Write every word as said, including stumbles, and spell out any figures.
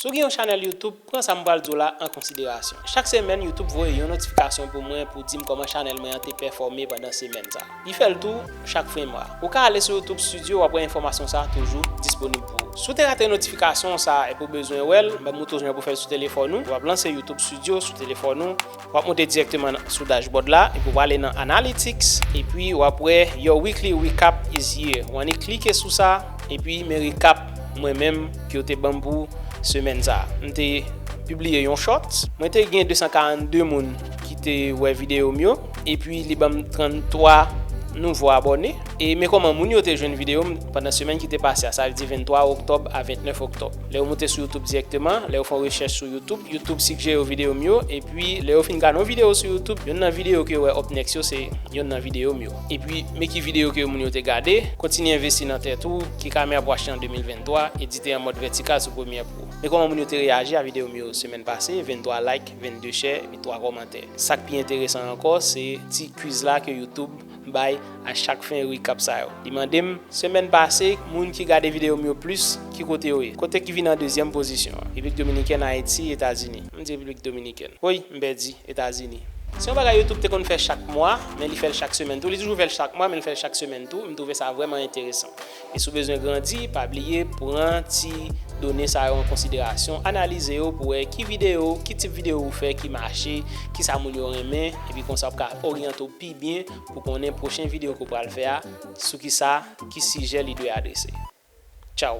Si w gen yon chanèl YouTube, pran sa m pral di w la an konsiderasyon. Chak semèn, YouTube voye yon notifikasyon pou mwen pou di m kòman chanèl mwen an te pèfòme pandan semèn sa. Li fè l tou chak fen mwa. Ou ka ale sou YouTube Studio, w ap wè enfòmasyon sa a toujou disponib pou ou. Si w te rate notifikasyon sa a epi w bezwen wè l, m ap montre w jan pou fè l sou telefòn ou. W ap lanse YouTube Studio sou telefòn ou. W ap monte dirèkteman sou dashboard la, epi w ale nan Analytics, epi w ap wè Your Weekly Recap is here. W annik klike sou sa, epi men recap mwen menm ke yo te ban m pou semèn sa. M te pibliye yon short. Mwen te gen de san karannde moun ki te wè videyo m yo, epi li ban m tranntwa nouvo abòne. E men kòman moun yo te jwenn videyo m pandan semèn ki te pase a, sa vle di venntwa oktòb a ventnèf oktòb. Lè yo moute sou YouTube dirèkteman, lè yo fè yon rechèch sou YouTube, YouTube sigjere yo videyo m yo, epi lè yo fin gade yon videyo sou YouTube, youn nan videyo ke yo wè up next yo se youn nan videyo m yo. Epi men ki videyo ke moun yo te gade, Kontinye envesti nan tèt ou, ki kamera pou achte an de mil venntwa, edite an mòd vètikal sou Premiere Pro. Men kòman moun yo te reyaji a videyo m yo semèn pase, venntwa like, vennde share, epi twa kòmantè. Sa k pi enteresan ankò, se ti quiz la ke YouTube bay a chak fen recap sa yo. Li mande m, semèn pase, moun ki gade videyo m yo plis, ki kote yo ye? Kote ki vin an dezyèm pozisyon an? Repiblik Dominikèn, Ayiti, Etazini. M di Repiblik Dominikèn. Woy, m pèdi, Etazini. Se yon bagay YouTube te konn fè chak mwa, men li fè l chak semèn tou. Li toujou fè l chak mwa, men li fè l chak semèn tou. M twouve sa vrèman enteresan. E si w bezwen grandi, pa bliye pran ti done sa yo an konsiderasyon, analize yo pou wè ki videyo, ki tip videyo ou fè ki mache, ki sa moun yo renmen, epi konsa w ap ka oryante w pi byen pou konnen pwochen videyo ke w pral fè a, sou ki sa, ki sijè li dwe adrese. Tchao.